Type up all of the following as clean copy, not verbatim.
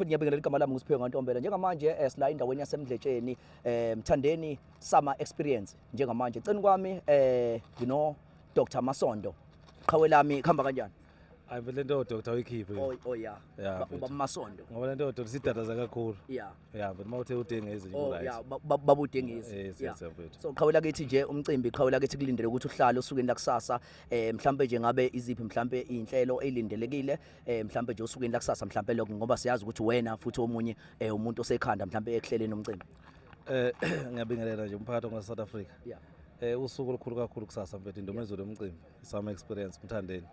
Futhi ngiyabingelela, igama lami nguSiphiwe Ngantombela. Njengamanje sila endaweni yaseMdletsheni, Mthandeni Summer Experience. Njengamanje eceleni kwami ngino Dr Masondo. Qhawe lami, kuhamba kanjani? Hayi mfethu, lento doctor uyikhiphe. Oh yeah. Yeah, mfethu. Ubaba Masondo. Ngoba lento doctor sidadaza kakhulu. Yeah, mfethu, mawuthe udinga izinto right. Yeah, baba uDengezi. Yes, mfethu. So qhawe lakithi nje, umcimbi, qhawe lakithi, kulindele ukuthi uhlale osukwini lakusasa. Mhlambe nje ngabe iziphi mhlambe inhlelo elindelekile mhlambe nje osukwini lakusasa, mhlambe lokho, ngoba siyazi ukuthi wena futhi omunye umuntu osekhanda mhlambe ekuhleleni umcimbi? Ngiyabingelela nje umphakathi wase South Africa. Usuku olukhulu kakhulu kusasa, mfethu, indumezulu yomcimbi, Summer Experience Mthandeni.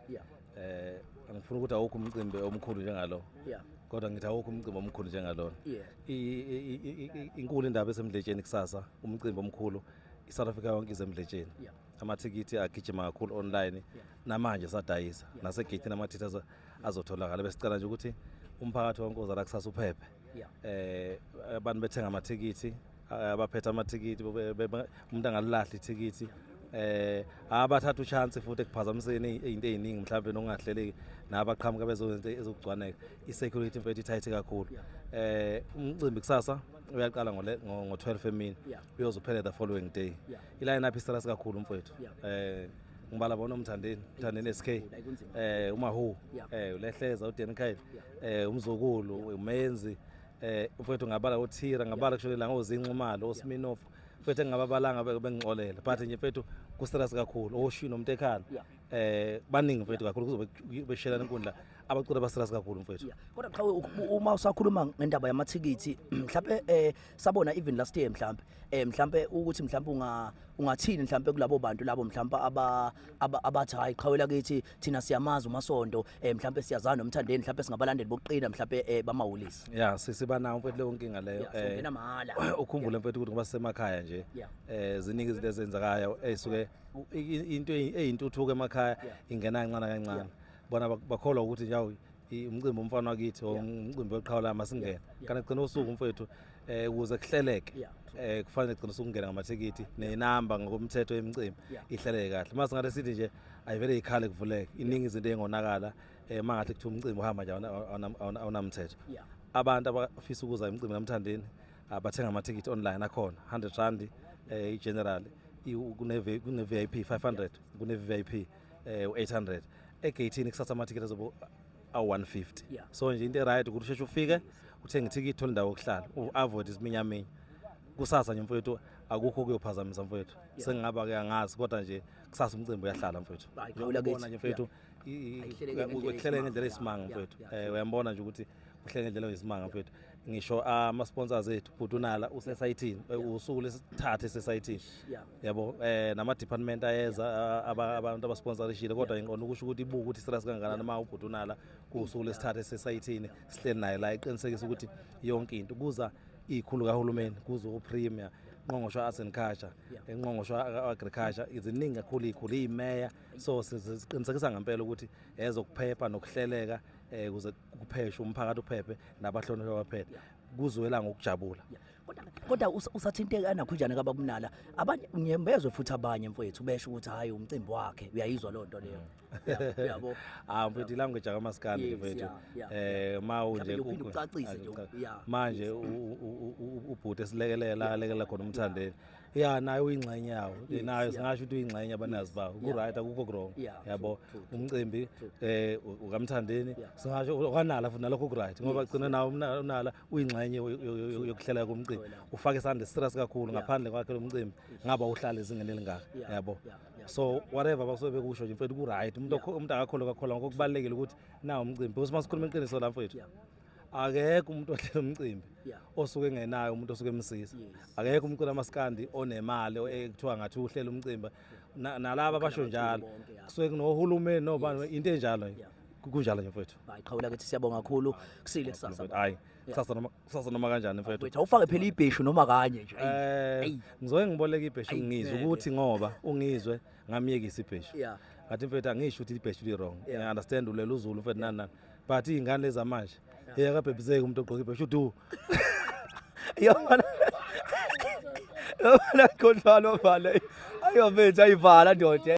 Angifuni ukuthi awukho umcimbi omkhulu njengalo. Kodwa ngithi awukho umcimbi omkhulu njengalona. Inkulu indaba eseMdletsheni kusasa, umcimbi omkhulu, iSouth Africa yonke isemdletsheni. Amathikithi agijima kakhulu online namanje sadayisa nasegeyithini, amathikithi azotholakala. Besicela nje ukuthi umphakathi wonke ozala kusasa uphephe. Abantu bethenga amathikithi, abaphethe amathikithi, umuntu angalilahli ithikithi. Abathatha uchance futhi ekuphazamiseni izinto eziningi mhlawumbe nokungahleleki nabaqhamuka bezozenza ezokugcwaneka. I-security, mfethu, i-tight kakhulu. Umcimbi kusasa uyaqala ngo-12 emini, uyoze uphele the following day. I-line up iserious kakhulu, mfethu. Ngibala bona uMthandeni, Mthandeni SK, Ayikunzima. uMahu, uLehleza, uDanny Kyle, umzukulu uMenzi, mfethu, ngabala uThira, ngabala kusho la ngoZinxumalo, oSminoff, mfethu, engingababalanga bengixolela, but nje mfethu kuserious kakhulu, oshino uMntekhala. Baningi, mfethu, kakhulu, kuzobe beshelana inkundla, abaculi abaserious kakhulu, mfethu. Yeah. Kodwa qhawe, uma usakhuluma ngendaba yamathikithi, mhlambe sabona even last year, mhlambe ukuthi mhlambe ungathini mhlambe kulabo bantu labo mhlambe abathi, "Hayi, qhawe lakithi, thina siyamazi uMasondo, mhlambe siyazana noMthandeni, mhlambe singabalandeli bokuqina mhlambe bamawulisi"? Ya, siba nawo, mfethu, leyo nkinga leyo. Yeah, songena mahhala. Ukhumbule, mfethu, ukuthi ngoba sisemakhaya nje, ziningi izinto ezenzakayo ey'suke into eyintuthuko emakhaya ingena kancane kancane. Bona bakholwa ukuthi nje awu, umcimbi umfana wakithi or umcimbi weqhawe lami, asingene. Kanti gcina usuku, mfethu, ukuze kuhleleke, kufanele gcina usukungena ngamathikithi nenamba ngokomthetho yemicimbi ihleleke kahle. Mase ngathi sithi nje ayivele ikhale kuvuleke, iningi izinto ey'ngonakala uma ngathi kuthiwa umcimbi uhamba nje awunamthetho. Abantu abafisa ukuza emcimbi kaMthandeni abathenga amathikithi online, akhona R100 i-general, kune VIP 500, kune VIP u-800. Egeyithini kusasa amathikithi azobe awu-150. So nje into e-right ukuthi usheshe ufike, uthenge ithikithi, uthole indawo yokuhlala, u-avoid isiminyaminya kusasa nje, mfowethu. Akukho kuyophazamisa, mfowethu. Sengingaba-ke angazi, kodwa nje kusasa umcimbi uyahlala, mfowethu. Hayi, qhawe lakithi. Uyabona nje, mfowethu, Ayihleleke ngendlela kuhleleke ngendlela eyisimanga. eyisimanga, mfowethu. Uyambona nje ukuthi kuhleleke ngendlela eyisimanga, mfowethu. Ngisho ama-sponsors ethu, bhuti uNala usesayithini, usuku lesithathu esesayithini. Yabo, nama-department ayeza, abantu abasponsorishile, kodwa ngiqonda ukusho ukuthi ibuka ukuthi serious kangakanani uma ubhuti uNala kuwusuku lesithathu esesayithini, sihleli naye la, iqinisekisa ukuthi yonke into kuza ikhulu kahulumeni, kuza upremier, ngqongqoshe arts and culture, ingqongqoshe agriculture, iziningi kakhulu ikhulu, iyimeya. So siqinisekisa ngempela ukuthi ezokuphepha nokuhleleka, ukuze kupheshe umphakathi, uphephe nabahlonishwa baphephe, kuzwela ngokujabula. Yeah. Kodwa usathinteka nakho njani kabakunala abanye, ngiyembezwe futhi abanye, mfowethu, besho ukuthi hayi, umcimbi wakhe, uyayizwa loo nto leyo? Yeah, uyabo. Ah, mfethu, ilanguage yakamaskandi, mfethu. Ma unje Mhlawumbe uphinde ucacise nje, manje ubhuti esilekelela, alekelela khona uMthandeni, ya, naye uyingxenye yawo, naye singasho ukuthi uyingxenye abanazi bawo. Ku-right, akukho wrong. Yabo, umcimbi ukaMthandeni, singasho okwanala futhi nalokho ku-right, ngoba gcina nawo uNala uyingxenye yokuhlela komcimbi, ufake isandla serious kakhulu. Ngaphandle kwakhe lo mcimbi ngaba uhlala ezingeni elingaka. Yabo, so whatever basuke bekusho nje, mfethu, ku-right. Umuntu umuntu akakholwa kakholwa, ngakho kubalulekile ukuthi nawo umcimbi, because uma sikhuluma iqiniso la, mfethu, akekho umuntu ohlela umcimbi osuke engenayo umuntu osuke emsiza. Akekho umculi amaskandi onemali ekuthiwa ngathi uhlela umcimbi. Nalaba abasho njalo, bonke, ya. kusuke kunohulumeni nobani, into enjalo nje. Kunjalo nje, mfethu. Hayi, qhawe lakithi, siyabonga kakhulu, kusile kusasa. Hayi, kusasa noma kanjani, mfethu. Mfethu, awufake phela ibheshu noma kanye nje. Ayi. Ayi. Ngizoke ngiboleke ibheshu. Ayi, Ngizwe ngeke. ukuthi ngoba ungizwe ngamyekisa ibheshu. Ngathi, mfethu, angisho ukuthi ibheshu li-wrong. I understand ulela uZulu, mfethu, nani nani, but iy'ngane lezi zamanje, hey, akabhebhiseki umuntu ogqoke ibheshu du. Yabona. Yabona, khohlwa vale. Ayo mfethu, ayivala ndoda.